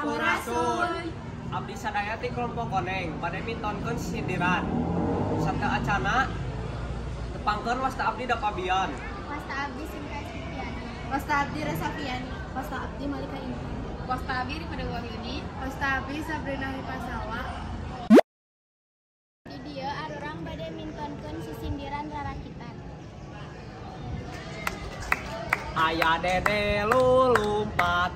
Sampurasun. Abdi sadaya ti kelompok koneng bade mintonkeun sindiran. Sateuacana tepangkeun wasta abdi Dapabian. Wasta abdi Sinta Estiviani. Wasta abdi Resafiani. Wasta abdi Malika Intan. Wasta abdi Rifada Wahyuni. Wasta abdi Sabrina Hipasawa. Di dieu arurang bade mintonkeun sisindiran rarakitan. Aya dede lulumpatan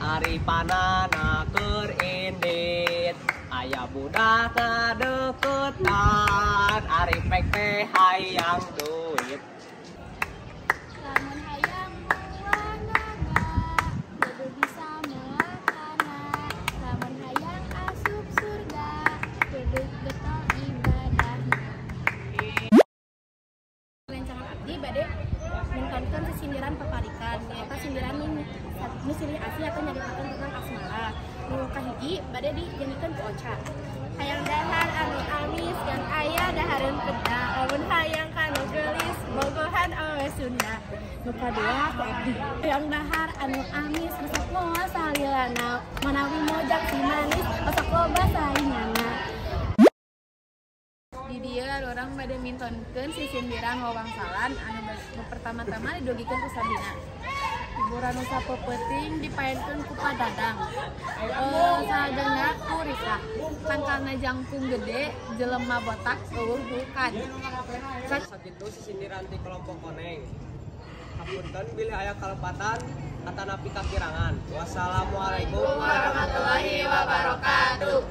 ari panana keur indit. Aya budak ngadeukeutan ari pek teh hayang duit. Lamun hayang buah naga kudu bisa moakana. Lamun hayang asup surga kudu getol ibadahna. Rencangan abdi bade mintonkeun sisindiran paparikan, nyaeta sindiran nu silih asih atau nyaritakeun tentang asmara. Nu kahiji bade dijangikeun ku Ocha. Hayang dahar anu amis ngan aya dahareun peda, lamun hayang kanu geulis bogohan awewe Sunda. Nu kadua ku abdi. Hayang dahar anu amis resep moal salilana, manawi mojang si manis osok loba saingana. Di dieu urang bade mintonkeun sisindiran wawangsalan anu pertama-tama didugikeun ku Sabina. Hiburan nu sapeupeting dipaenkeun ku Padadang. Salajengna ku Rika. Tangkalna jangkung gede, jelema botak eueuh bukan. Sakitu sisindiran ti kelompok koneng. Hapunten bilih aya kalepatan atanapi kakirangan. Wassalamualaikum warahmatullahi wabarakatuh.